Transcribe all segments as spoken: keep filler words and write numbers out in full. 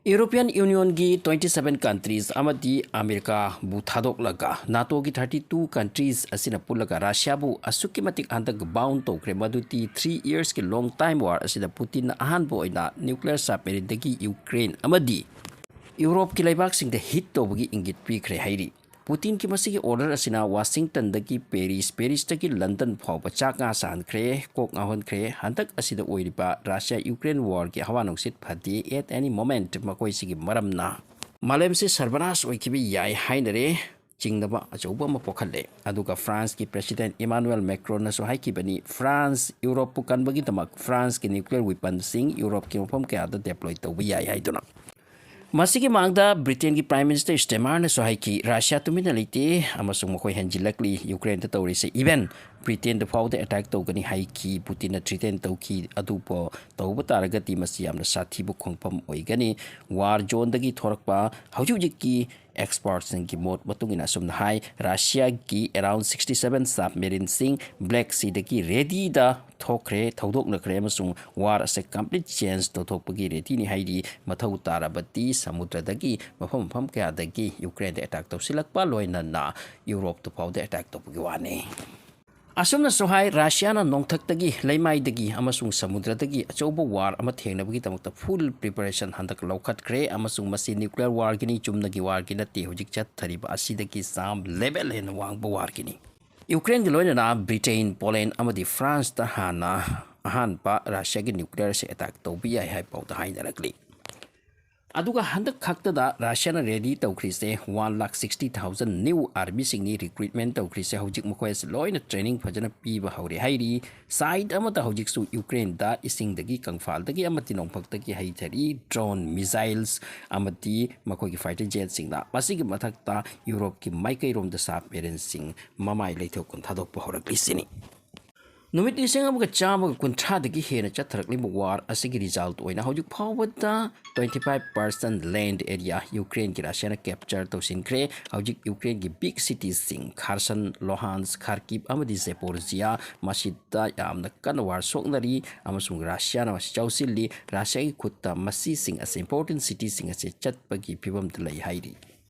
European Unionꯒꯤ twenty seven countries ꯑꯃꯗꯤ ꯑꯃꯦꯔꯤꯀꯥꯕꯨ ꯊꯥꯗꯣꯛꯂꯒ NATOꯒꯤ thirty two countries ꯑꯁꯤꯅ ꯄꯨꯜꯂꯒ ꯔꯁꯤꯌꯥꯕꯨ ꯑꯁꯨꯛꯀꯤ ꯃꯇꯤꯛ ꯍꯟꯗꯛ bound ꯇꯧꯈ꯭ꯔꯦ, ꯃꯗꯨꯗꯤ three yearsꯀꯤ long time war ꯑꯁꯤꯗ ꯄꯨꯇꯤꯟꯅ ꯑꯍꯥꯟꯕ ꯑꯣꯏꯅ nuclear submarineꯗꯒꯤ ꯌꯨꯀ꯭ꯔꯦꯟ ꯑꯃꯗꯤ ꯌꯨꯔꯣꯞꯀꯤ ꯂꯩꯕꯥꯛꯁꯤꯡꯗ hit ꯇꯧꯕꯒꯤ ꯏꯪꯒꯤꯠ ꯄꯤꯈ꯭ꯔꯦ ꯍꯥꯏꯔꯤ꯫ ꯄꯨꯇꯤꯟꯒꯤ ꯃꯁꯤꯒꯤ order ꯑꯁꯤꯅ ꯋꯥꯁꯤꯡꯇꯟꯗꯒꯤ ꯄꯦꯔꯤꯁ, ꯄꯦꯔꯤꯁꯇꯒꯤ ꯂꯟꯗꯟ ꯐꯥꯎꯕ ꯆꯥꯛ ꯉꯥ ꯁꯥꯍꯟꯈ꯭ꯔꯦ, ꯀꯣꯛ ꯉꯥꯎꯍꯟꯈ꯭ꯔꯦ꯫ ꯍꯟꯗꯛ ꯑꯁꯤꯗ ꯑꯣꯏꯔꯤꯕ ꯔꯁꯤꯌꯥ ꯌꯨꯀ꯭ꯔꯦꯟ warꯒꯤ ꯍꯋꯥ ꯅꯨꯡꯁꯤꯠ ꯐꯗꯦ, at any moment ꯃꯈꯣꯏꯁꯤꯒꯤ ꯃꯔꯝꯅ ꯃꯥꯂꯦꯝꯁꯤ ꯁꯔꯕꯅꯥꯁ ꯑꯣꯏꯈꯤꯕ ꯌꯥꯏ ꯍꯥꯏꯅꯔꯦ꯫ ꯆꯤꯡꯅꯕ ꯑꯆꯧꯕ ꯑꯃ ꯄꯣꯛꯍꯜꯂꯦ꯫ ꯑꯗꯨꯒ ꯐ꯭ꯔꯥꯟꯁꯀꯤ President Emmanuel Macronꯅꯁꯨ ꯍꯥꯏꯈꯤꯕꯅꯤ, ꯐ꯭ꯔꯥꯟꯁ ꯌꯨꯔꯣꯞꯄꯨ ꯀꯟꯕꯒꯤꯗꯃꯛ ꯐ꯭ꯔꯥꯟꯁꯀꯤ nuclear weaponꯁꯤꯡ ꯌꯨꯔꯣꯞꯀꯤ ꯃꯐꯝ ꯀꯌꯥꯗ deploy ꯇꯧꯕ ꯌꯥꯏ ꯍꯥꯏꯗꯨꯅ꯫ ꯃꯁꯤꯒꯤ ꯃꯥꯡꯗ ꯕ꯭ꯔꯤꯇꯦꯟꯒꯤ Prime Minister Starmerꯅꯁꯨ ꯍꯥꯏꯈꯤ, ꯔꯁꯤꯌꯥ ꯇꯨꯃꯤꯟꯅ ꯂꯩꯇꯦ ꯑꯃꯁꯨꯡ ꯃꯈꯣꯏ ꯍꯦꯟꯖꯤꯜꯂꯛꯂꯤ꯫ ꯌꯨꯀ꯭ꯔꯦꯟꯗ ꯇꯧꯔꯤꯁꯦ, even ꯕ꯭ꯔꯤꯇꯦꯟꯗ ꯐꯥꯎꯗ attack ꯇꯧꯒꯅꯤ ꯍꯥꯏꯈꯤ꯫ ꯄꯨꯇꯤꯟꯅ threaten ꯇꯧꯈꯤ꯫ ꯑꯗꯨꯕꯨ ꯇꯧꯕ ꯇꯥꯔꯒꯗꯤ ꯃꯁꯤ ꯌꯥꯝꯅ ꯁꯥꯊꯤꯕ ꯈꯣꯡꯐꯝ ꯑꯣꯏꯒꯅꯤ꯫ War zoneꯗꯒꯤ ꯊꯣꯔꯛꯄ ꯍꯧꯖꯤꯛ ꯍꯧꯖꯤꯛꯀꯤ expertꯁꯤꯡꯒꯤ ꯃꯣꯠ ꯃꯇꯨꯡ ꯏꯟꯅ ꯑꯁꯨꯝꯅ ꯍꯥꯏ, ꯔꯁꯤꯌꯥꯒꯤ around sixty seven submarineꯁꯤꯡ Black Seaꯗꯒꯤ readyꯗ ꯊꯣꯛꯈ꯭ꯔꯦ, ꯊꯧꯗꯣꯛꯅꯈ꯭ꯔꯦ ꯑꯃꯁꯨꯡ war ꯑꯁꯦ complete change ꯇꯧꯊꯣꯛꯄꯒꯤ readyꯅꯤ ꯍꯥꯏꯔꯤ꯫ ꯃꯊꯧ ꯇꯥꯔꯕꯗꯤ ꯁꯃꯨꯗ꯭ꯔꯗꯒꯤ ꯃꯐꯝ ꯃꯐꯝ ꯀꯌꯥꯗꯒꯤ ꯌꯨꯀ꯭ꯔꯦꯟꯗ attack ꯇꯧꯁꯤꯜꯂꯛꯄ, ꯂꯣꯏꯅꯅ ꯌꯨꯔꯣꯞꯇ ꯐꯥꯎꯗ attack ꯇꯧꯕꯒꯤ ꯋꯥꯅꯤ꯫ ꯑꯁꯨꯝꯅꯁꯨ ꯍꯥꯏ, ꯔꯁꯤꯌꯥꯅ ꯅꯣꯡꯊꯛꯇꯒꯤ, ꯂꯩꯃꯥꯏꯗꯒꯤ ꯑꯃꯁꯨꯡ ꯁꯃꯨꯗ꯭ꯔꯗꯒꯤ ꯑꯆꯧꯕ war ꯑꯃ ꯊꯦꯡꯅꯕꯒꯤꯗꯃꯛꯇ full preparation ꯍꯟꯗꯛ ꯂꯧꯈꯠꯈ꯭ꯔꯦ ꯑꯃꯁꯨꯡ ꯃꯁꯤ nuclear warꯒꯤꯅꯤ, ꯆꯨꯝꯅꯒꯤ warꯒꯤ ꯅꯠꯇꯦ꯫ ꯍꯧꯖꯤꯛ ꯆꯠꯊꯔꯤꯕ ꯑꯁꯤꯗꯒꯤ ꯆꯥꯝ level ꯍꯦꯟꯅ ꯋꯥꯡꯕ warꯒꯤꯅꯤ꯫ ꯌꯨꯀ꯭ꯔꯦꯟꯒ ꯂꯣꯏꯅꯅ ꯕ꯭ꯔꯤꯇꯦꯟ, ꯄꯣꯂꯦꯟ ꯑꯃꯗꯤ ꯐ꯭ꯔꯥꯟꯁꯇ ꯍꯥꯟꯅ ꯑꯍꯥꯟꯕ ꯔꯁꯤꯌꯥꯒꯤ nuclear ꯑꯁꯤ attack ꯇꯧꯕ ꯌꯥꯏ ꯍꯥꯏꯕ ꯐꯥꯎꯗ ꯍꯥꯏꯅꯔꯛꯂꯤ꯫ ꯑꯗꯨꯒ ꯍꯟꯗꯛ ꯈꯛꯇꯗ ꯔꯁꯤꯌꯥꯅ ready ꯇꯧꯈ꯭ꯔꯤꯁꯦ one lakh sixty thousand new armyꯁꯤꯡꯅꯤ recruitment ꯇꯧꯈ꯭ꯔꯤꯁꯦ꯫ ꯍꯧꯖꯤꯛ ꯃꯈꯣꯏ ꯑꯁꯤ ꯂꯣꯏꯅ training ꯐꯖꯅ ꯄꯤꯕ ꯍꯧꯔꯦ ꯍꯥꯏꯔꯤ꯫ Side ꯑꯃꯗ ꯍꯧꯖꯤꯛꯁꯨ ꯌꯨꯀ꯭ꯔꯦꯟꯗ ꯏꯁꯤꯡꯗꯒꯤ, ꯀꯪꯐꯥꯜꯗꯒꯤ ꯑꯃꯗꯤ ꯅꯣꯡꯐꯛꯇꯒꯤ ꯍꯩꯊꯔꯤ꯫ Drone, missiles ꯑꯃꯗꯤ ꯃꯈꯣꯏꯒꯤ fighter jetꯁꯤꯡꯅ꯫ ꯃꯁꯤꯒꯤ ꯃꯊꯛꯇ ꯌꯨꯔꯣꯞꯀꯤ ꯃꯥꯏꯀꯩꯔꯣꯝꯗ submarineꯁꯤꯡ ꯃꯃꯥꯏ ꯂꯩꯊꯣꯛꯇꯨꯅ ꯊꯥꯗꯣꯛꯄ ꯍꯧꯔꯛꯂꯤꯁꯤꯅꯤ꯫ ꯅꯨꯃꯤꯠ ꯂꯤꯁꯤꯡ ꯑꯃꯒ ꯆꯥꯝꯃꯒ ꯀꯨꯟꯊ꯭ꯔꯥꯗꯒꯤ ꯍꯦꯟꯅ ꯆꯠꯊꯔꯛꯂꯤꯕ ꯋꯥꯔ ꯑꯁꯤꯒꯤ ꯔꯤꯖꯜꯠ ꯑꯣꯏꯅ ꯍꯧꯖꯤꯛ ꯐꯥꯎꯕꯗ twenty five percent land area ꯌꯨꯀ꯭ꯔꯦꯟꯒꯤ ꯔꯁꯤꯌꯥꯅ ꯀꯦꯞꯆꯔ ꯇꯧꯁꯤꯟꯈ꯭ꯔꯦ꯫ ꯍꯧꯖꯤꯛ ꯌꯨꯀ꯭ꯔꯦꯟꯒꯤ ꯕꯤꯛ ꯁꯤꯇꯤꯁꯤꯡ ꯈꯥꯔꯁꯟ, ꯂꯣꯍꯥꯟꯁ, ꯈꯥꯔꯀꯤꯞ ꯑꯃꯗꯤ ꯖꯦꯄꯣꯔꯖꯤꯌꯥ ꯃꯁꯤꯗ ꯌꯥꯝꯅ ꯀꯟꯅ ꯋꯥꯔ ꯁꯣꯛꯅꯔꯤ ꯑꯃꯁꯨꯡ ꯔꯁꯤꯌꯥꯅ ꯃꯁꯤ ꯆꯥꯎꯁꯤꯜꯂꯤ꯫ ꯔꯁꯤꯌꯥꯒꯤ ꯈꯨꯠꯇ ꯃꯁꯤꯁꯤꯡ ꯑꯁꯤ, ꯏꯝꯄꯣꯔꯇꯦꯟ ꯁꯤꯇꯤꯁꯤꯡ ꯑꯁꯤ ꯆꯠꯄꯒꯤ ꯐꯤꯕꯝꯗ ꯂꯩ ꯍꯥꯏꯔꯤ꯫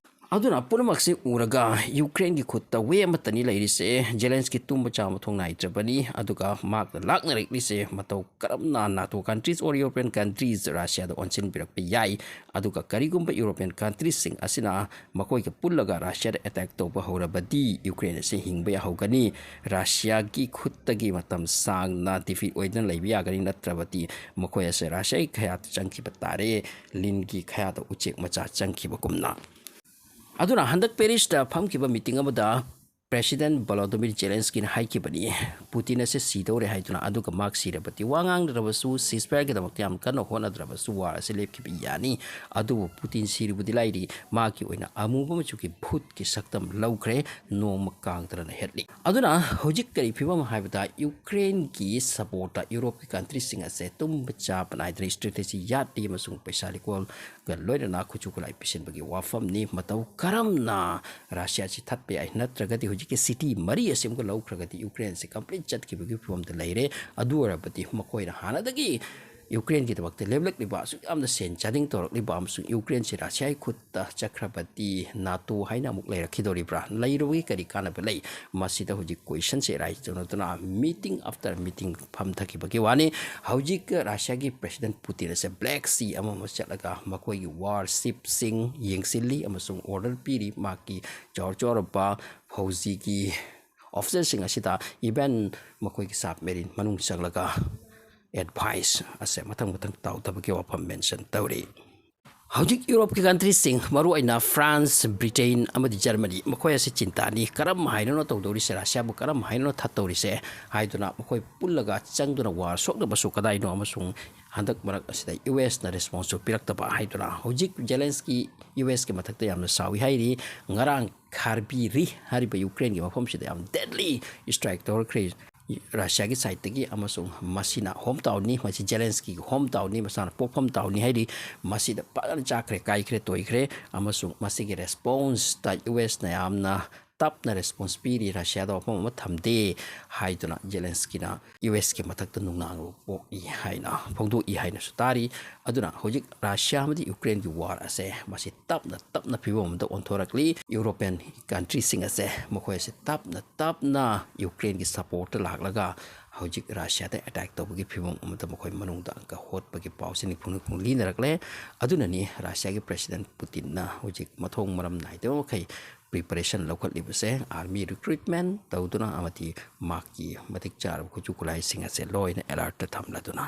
ꯑꯗꯨꯅ ꯄꯨꯝꯅꯃꯛꯁꯤ ꯎꯔꯒ ꯌꯨꯀ꯭ꯔꯦꯟꯒꯤ ꯈꯨꯠꯇ ꯋꯦ ꯑꯃꯠꯇꯅꯤ ꯂꯩꯔꯤꯁꯦ꯫ ꯖꯦꯂꯦꯟꯁꯀꯤ ꯇꯨꯝꯕ ꯆꯥꯕ ꯃꯊꯧ ꯅꯥꯏꯗ꯭ꯔꯕꯅꯤ꯫ ꯑꯗꯨꯒ ꯃꯍꯥꯛꯅ ꯂꯥꯛꯅꯔꯛꯂꯤꯁꯦ ꯃꯇꯧ ꯀꯔꯝꯅ NATO countries or European countries ꯔꯁꯤꯌꯥꯗ ꯑꯣꯟꯁꯤꯟꯕꯤꯔꯛꯄ ꯌꯥꯏ꯫ ꯑꯗꯨꯒ ꯀꯔꯤꯒꯨꯝꯕ European countriesꯁꯤꯡ ꯑꯁꯤꯅ ꯃꯈꯣꯏꯒ ꯄꯨꯜꯂꯒ ꯔꯁꯤꯌꯥꯗ ꯑꯦꯇꯦꯛ ꯇꯧꯕ ꯍꯧꯔꯕꯗꯤ ꯌꯨꯀ꯭ꯔꯦꯟ ꯑꯁꯤ ꯍꯤꯡꯕ ꯌꯥꯍꯧꯒꯅꯤ꯫ ꯔꯁꯤꯌꯥꯒꯤ ꯈꯨꯠꯇꯒꯤ ꯃꯇꯝ ꯁꯥꯡꯅ ꯗꯤꯐꯤꯠ ꯑꯣꯏꯗꯨꯅ ꯂꯩꯕ ꯌꯥꯒꯅꯤ, ꯅꯠꯇ꯭ꯔꯕꯗꯤ ꯃꯈꯣꯏ ꯑꯁꯤ ꯔꯁꯤꯌꯥꯒꯤ ꯈꯌꯥꯠꯇ ꯆꯪꯈꯤꯕ ꯇꯥꯔꯦ, ꯂꯤꯟꯒꯤ ꯈꯌꯥꯠꯇ ꯎꯆꯦꯛ ꯃꯆꯥ ꯆꯪꯈꯤꯕꯒꯨꯝꯅ꯫ ꯑꯗꯨꯅ ꯍꯟꯗꯛ ꯄꯦꯔꯤꯁꯇ ꯐꯝꯈꯤꯕ ꯃꯤꯇꯤꯡ ꯑꯃꯗ ꯄ꯭ꯔꯦꯁꯤꯗꯦꯟ ꯚꯣꯂꯣꯗꯣꯃꯤꯔ ꯖꯦꯂꯦꯟꯁꯀꯤꯅ ꯍꯥꯏꯈꯤꯕꯅꯤ, ꯄꯨꯇꯤꯟ ꯑꯁꯤ ꯁꯤꯗꯧꯔꯦ ꯍꯥꯏꯗꯨꯅ꯫ ꯑꯗꯨꯒ ꯃꯍꯥꯛ ꯁꯤꯔꯕꯗꯤ ꯋꯥ ꯉꯥꯡꯗ꯭ꯔꯕꯁꯨ, ꯁꯤꯁꯐꯥꯌꯔꯒꯤꯗꯃꯛꯇ ꯌꯥꯝ ꯀꯟꯅ ꯍꯣꯠꯅꯗ꯭ꯔꯕꯁꯨ ꯋꯥꯔ ꯑꯁꯤ ꯂꯦꯞꯈꯤꯕ ꯌꯥꯅꯤ꯫ ꯑꯗꯨꯕꯨ ꯄꯨꯇꯤꯟ ꯁꯤꯔꯨꯕꯗꯤ ꯂꯥꯏꯔꯤ, ꯃꯍꯥꯛꯀꯤ ꯑꯣꯏꯅ ꯑꯃꯨꯕ ꯃꯆꯨꯒꯤ ꯚꯨꯠꯀꯤ ꯁꯛꯇꯝ ꯂꯧꯈ꯭ꯔꯦ, ꯅꯣꯡꯃ ꯀꯥꯡꯗꯅ ꯍꯦꯠꯂꯤ꯫ ꯑꯗꯨꯅ ꯍꯧꯖꯤꯛ ꯀꯔꯤ ꯐꯤꯕꯝ ꯍꯥꯏꯕꯗ ꯌꯨꯀ꯭ꯔꯦꯟꯒꯤ ꯁꯄꯣꯔꯠꯇ ꯌꯨꯔꯣꯞꯀꯤ ꯀꯟꯇ꯭ꯔꯤꯁꯤꯡ ꯑꯁꯦ ꯇꯨꯝꯕ ꯆꯥꯕ ꯅꯥꯏꯗ꯭ꯔꯦ, ꯏꯁꯇ꯭ꯔꯦꯇꯦꯖꯤ ꯌꯥꯠꯂꯤ ꯑꯃꯁꯨꯡ ꯄꯩꯁꯥ ꯂꯤꯀꯣꯜꯒ ꯂꯣꯏꯅꯅ ꯈꯨꯠꯁꯨ ꯈꯨꯠꯂꯥꯏ ꯄꯤꯁꯤꯟꯕꯒꯤ ꯋꯥꯐꯝꯅꯤ꯫ ꯃꯇꯧ ꯀꯔꯝꯅ ꯔꯁꯤꯌꯥꯁꯤ ꯊꯠꯄ ꯌꯥꯏ, ꯅꯠꯇ꯭ꯔꯒꯗꯤ ꯍꯧꯖꯤꯛꯀꯤ ꯁꯤꯇꯤ ꯃꯔꯤ ꯑꯁꯤ ꯑꯃꯨꯛꯀ ꯂꯧꯈ꯭ꯔꯒꯗꯤ ꯌꯨꯀ꯭ꯔꯦꯟꯁꯤ ꯀꯝꯄ꯭ꯂꯤꯠ ꯆꯠꯈꯤꯕꯒꯤ ꯐꯤꯕꯝꯗ ꯂꯩꯔꯦ꯫ ꯑꯗꯨ ꯑꯣꯏꯔꯕꯗꯤ ꯃꯈꯣꯏꯅ ꯍꯥꯟꯅꯗꯒꯤ ꯌꯨꯀ꯭ꯔꯦꯟꯒꯤꯗꯃꯛꯇ ꯂꯦꯞꯂꯛꯂꯤꯕ, ꯑꯁꯨꯛ ꯌꯥꯝꯅ ꯁꯦꯟ ꯆꯥꯗꯤꯡ ꯇꯧꯔꯛꯂꯤꯕ ꯑꯃꯁꯨꯡ ꯌꯨꯀ꯭ꯔꯦꯟꯁꯤ ꯔꯁꯤꯌꯥꯒꯤ ꯈꯨꯠꯇ ꯆꯠꯈ꯭ꯔꯕꯗꯤ ꯅꯥꯇꯣ ꯍꯥꯏꯅ ꯑꯃꯨꯛ ꯂꯩꯔꯛꯈꯤꯗꯧꯔꯤꯕ꯭ꯔꯥ? ꯂꯩꯔꯨꯕꯒꯤ ꯀꯔꯤ ꯀꯥꯟꯅꯕ ꯂꯩ? ꯃꯁꯤꯗ ꯍꯧꯖꯤꯛ ꯀꯣꯏꯁꯟꯁꯦ ꯑꯦꯔꯥꯏꯁ ꯇꯧꯅꯗꯨꯅ meeting after meeting ꯐꯝꯊꯈꯤꯕꯒꯤ ꯋꯥꯅꯤ꯫ ꯍꯧꯖꯤꯛ ꯔꯁꯤꯌꯥꯒꯤ ꯄ꯭ꯔꯦꯁꯤꯗꯦꯟ ꯄꯨꯇꯤꯟ ꯑꯁꯦ ꯕ꯭ꯂꯦꯛ ꯁꯤ ꯑꯃꯃ ꯆꯠꯂꯒ ꯃꯈꯣꯏꯒꯤ ꯋꯥꯔ ꯁꯤꯞꯁꯤꯡ ꯌꯦꯡꯁꯤꯜꯂꯤ ꯑꯃꯁꯨꯡ ꯑꯣꯔꯗꯔ ꯄꯤꯔꯤ꯫ ꯃꯍꯥꯛꯀꯤ ꯆꯥꯎꯔ ꯆꯥꯎꯔꯕ ꯐꯧꯖꯤꯒꯤ ꯑꯣꯐꯤꯁꯔꯁꯤꯡ ꯑꯁꯤꯗ even ꯃꯈꯣꯏꯒꯤ ꯁꯕꯃꯦꯔꯤꯟ ꯃꯅꯨꯡ ꯆꯪꯂꯒ ꯑꯦꯗꯚꯥꯏꯁ ꯑꯁꯦ ꯃꯊꯪ ꯃꯊꯪ ꯇꯧꯗꯕꯒꯤ ꯋꯥꯐꯝ ꯃꯦꯟꯁꯟ ꯇꯧꯔꯤ꯫ ꯍꯧꯖꯤꯛ ꯌꯨꯔꯣꯞꯀꯤ ꯀꯟꯇ꯭ꯔꯤꯁꯤꯡ, ꯃꯔꯨꯑꯣꯏꯅ ꯐ꯭ꯔꯥꯟꯁ, ꯕ꯭ꯔꯤꯇꯦꯟ ꯑꯃꯗꯤ ꯖꯔꯃꯅꯤ, ꯃꯈꯣꯏ ꯑꯁꯤ ꯆꯤꯟꯇꯥꯅꯤ꯫ ꯀꯔꯝ ꯍꯥꯏꯅꯅꯣ ꯇꯧꯗꯧꯔꯤꯁꯦ? ꯔꯁꯤꯌꯥꯕꯨ ꯀꯔꯝ ꯍꯥꯏꯅꯅꯣ ꯊꯠꯇꯧꯔꯤꯁꯦ? ꯍꯥꯏꯗꯨꯅ ꯃꯈꯣꯏ ꯄꯨꯜꯂꯒ ꯆꯪꯗꯨꯅ ꯋꯥꯔ ꯁꯣꯛꯅꯕꯁꯨ ꯀꯗꯥꯏꯅꯣ? ꯑꯃꯁꯨꯡ ꯍꯟꯗꯛ ꯃꯔꯛ ꯑꯁꯤꯗ ꯌꯨ ꯑꯦꯁꯅ ꯔꯦꯁꯄꯣꯟꯁꯁꯨ ꯄꯤꯔꯛꯇꯕ ꯍꯥꯏꯗꯨꯅ ꯍꯧꯖꯤꯛ ꯖꯦꯂꯦꯟꯁꯀꯤ ꯌꯨ ꯑꯦꯁꯀꯤ ꯃꯊꯛꯇ ꯌꯥꯝꯅ ꯁꯥꯎꯏ ꯍꯥꯏꯔꯤ꯫ ꯉꯔꯥꯡ ꯈꯥꯔꯕꯤꯔꯤ ꯍꯥꯏꯔꯤꯕ ꯌꯨꯀ꯭ꯔꯦꯟꯒꯤ ꯃꯐꯝꯁꯤꯗ ꯌꯥꯝ ꯗꯦꯗꯂꯤ ꯏꯁꯇ꯭ꯔꯥꯏꯛ ꯇꯧꯔꯛꯈ꯭ꯔꯦ꯫ ꯔꯁꯤꯌꯥꯒꯤ ꯁꯥꯏꯠꯇꯒꯤ, ꯑꯃꯁꯨꯡ ꯃꯁꯤꯅ ꯍꯣꯝ ꯇꯥꯎꯟꯅꯤ, ꯃꯁꯤ ꯖꯦꯂꯦꯟꯁꯀꯤꯒꯤ ꯍꯣꯝ ꯇꯥꯎꯟꯅꯤ, ꯃꯁꯥꯅ ꯄꯣꯛꯐꯝ ꯇꯥꯎꯟꯅꯤ ꯍꯥꯏꯔꯤ꯫ ꯃꯁꯤꯗ ꯐꯖꯅ ꯆꯥꯈ꯭ꯔꯦ, ꯀꯥꯏꯈ꯭ꯔꯦ, ꯇꯣꯏꯈ꯭ꯔꯦ, ꯑꯃꯁꯨꯡ ꯃꯁꯤꯒꯤ ꯔꯦꯁꯄꯣꯟꯁꯇ ꯌꯨ ꯑꯦꯁꯅ ꯌꯥꯝꯅ ꯇꯞꯅ ꯔꯦꯁꯄꯣꯟꯁ ꯄꯤꯔꯤ, ꯔꯁꯤꯌꯥꯗ ꯋꯥꯐꯝ ꯑꯃ ꯊꯝꯗꯦ ꯍꯥꯏꯗꯨꯅ ꯖꯦꯂꯦꯟꯁꯀꯤꯅ ꯌꯨ ꯑꯦꯁꯀꯤ ꯃꯊꯛꯇ ꯅꯨꯡꯅꯥꯡꯕ ꯄꯣꯛꯏ ꯍꯥꯏꯅ ꯐꯣꯡꯗꯣꯛꯏ ꯍꯥꯏꯅꯁꯨ ꯇꯥꯔꯤ꯫ ꯑꯗꯨꯅ ꯍꯧꯖꯤꯛ ꯔꯁꯤꯌꯥ ꯑꯃꯗꯤ ꯌꯨꯀ꯭ꯔꯦꯟꯒꯤ ꯋꯥꯔ ꯑꯁꯦ ꯃꯁꯤ ꯇꯞꯅ ꯇꯞꯅ ꯐꯤꯕꯝ ꯑꯃꯗ ꯑꯣꯟꯊꯣꯔꯛꯂꯤ꯫ ꯌꯨꯔꯣꯄꯤꯌꯟ ꯀꯟꯇ꯭ꯔꯤꯁꯤꯡ ꯑꯁꯦ, ꯃꯈꯣꯏ ꯑꯁꯦ ꯇꯞꯅ ꯇꯞꯅ ꯌꯨꯀ꯭ꯔꯦꯟꯒꯤ ꯁꯄꯣꯔꯠꯇ ꯂꯥꯛꯂꯒ ꯍꯧꯖꯤꯛ ꯔꯁꯤꯌꯥꯗ ꯑꯦꯇꯦꯛ ꯇꯧꯕꯒꯤ ꯐꯤꯕꯝ ꯑꯃꯗ ꯃꯈꯣꯏ ꯃꯅꯨꯡꯗ ꯑꯪꯀ ꯍꯣꯠꯄꯒꯤ ꯄꯥꯎꯁꯤ ꯅꯤꯐꯨ ꯅꯤꯐꯨ ꯂꯤꯅꯔꯛꯂꯦ꯫ ꯑꯗꯨꯅꯅꯤ ꯔꯁꯤꯌꯥꯒꯤ ꯄ꯭ꯔꯦꯁꯤꯗꯦꯟ ꯄꯨꯇꯤꯟꯅ ꯍꯧꯖꯤꯛ ꯃꯊꯣꯡ ꯃꯔꯝ ꯅꯥꯏꯗꯕ ꯃꯈꯩ ꯄ꯭ꯔꯤꯄꯦꯔꯦꯁꯟ ꯂꯧꯈꯠꯂꯤꯕꯁꯦ, ꯑꯥꯔꯃꯤ ꯔꯤꯀ꯭ꯔꯨꯏꯠꯃꯦꯟ ꯇꯧꯗꯨꯅ ꯑꯃꯗꯤ ꯃꯍꯥꯛꯀꯤ ꯃꯇꯤꯛ ꯆꯥꯔꯕ ꯈꯨꯠꯁꯨ ꯈꯨꯠꯂꯥꯏꯁꯤꯡ ꯑꯁꯦ ꯂꯣꯏꯅ ꯑꯦꯂꯔꯠꯇ ꯊꯝꯂꯗꯨꯅ꯫